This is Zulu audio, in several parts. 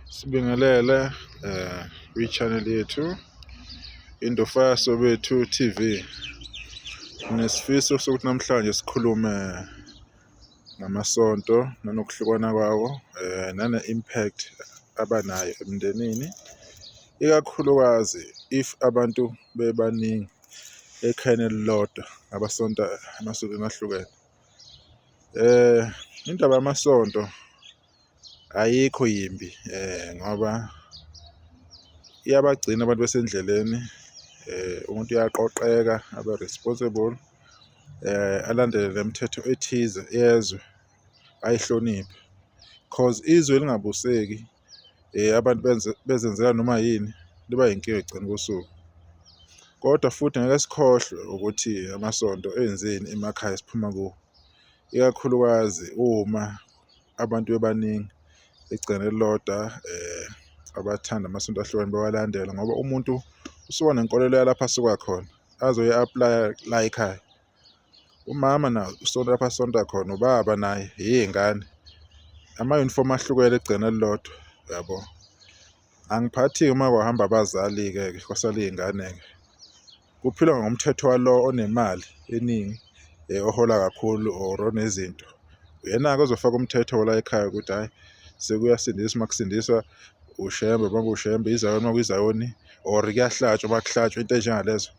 Sibingelele kwi-channel yethu Indofaya Sobethu TV. Nesifiso sokuthi namhlanje sikhulume ngamasonto nanokuhlukana kwawo nane-impact abanayo emndenini, ikakhulukazi if abantu bebaningi ekhayeni elilodwa abasonta emasontweni ahlukene. Indaba yamasonto ayikho yimbi ngoba iyabagcina abantu besendleleni, umuntu uyaqoqeka abe responsible, alandele nemithetho ethize yezwe ayihloniphe. Cause izwe elingabuseki abantu benze bezenzela noma yini liba yinkinga ekugcineni kosuku. Kodwa futhi ngeke sikhohlwe ukuthi amasonto enzeni emakhaya esiphuma kuwo, ikakhulukazi uma abantu bebaningi egcekeni elilodwa abathanda amasonto ahlukene bewalandela ngoba umuntu usuka nenkolelo yalapho asuka khona azoyi-apply-a layikhaya. Umama naye usonta lapho asonta khona, ubaba naye, iy'ngane, ama-uniform ahlukene egcekeni elilodwa, uyabo. Angiphathi-ke uma kuhamba abazali-ke ke kwasala iy'ngane-ke. Kuphilwa ngomthetho walo onemali eningi ohola kakhulu or onezinto. Uyena-ke ozofaka umthetho la ekhaya ukuthi hhayi sekuyasindiswa uma kusindiswa uShembe uma kuwuShembe, iZayoni uma kuyiZayoni or kuyahlatshwa uma kuhlatshwa into ey'njengalezo.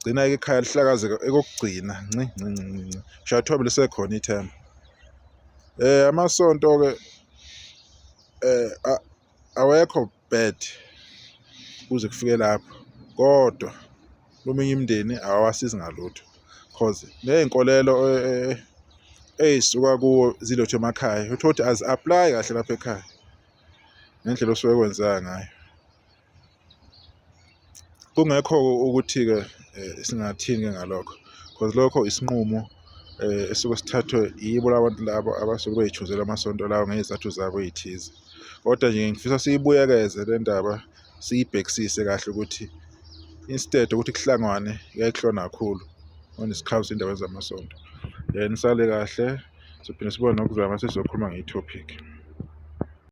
Gcina-ke ikhaya lihlakazeka ekokugcina nci nci nci nci, shaywa lisekhona ithemba. Amasonto-ke awekho bad kuze kufike lapho kodwa kweminye imindeni awasizi ngalutho cause ney'nkolelo ey'suka kuwo zilethwe emakhaya uthole ukuthi azi-apply kahle lapha ekhaya ngendlela osuke kwenzeka ngayo. Kungekho ukuthi-ke singathini-ke ngalokho cause lokho isinqumo esuke sithathwe yibo la bantu labo abasuke bey'choosela amasonto lawo ngey'zathu zabo ey'thize. Kodwa nje ngifisa siyibuyekeze le ndaba siyibhekisise kahle ukuthi instead ukuthi kuhlanganwe kuyaye kuhlukwane kakhulu when it comes ey'ndabeni zamasonto. Nisale kahle, sophinde sibone ngokuzama sesizokhuluma nge-topic.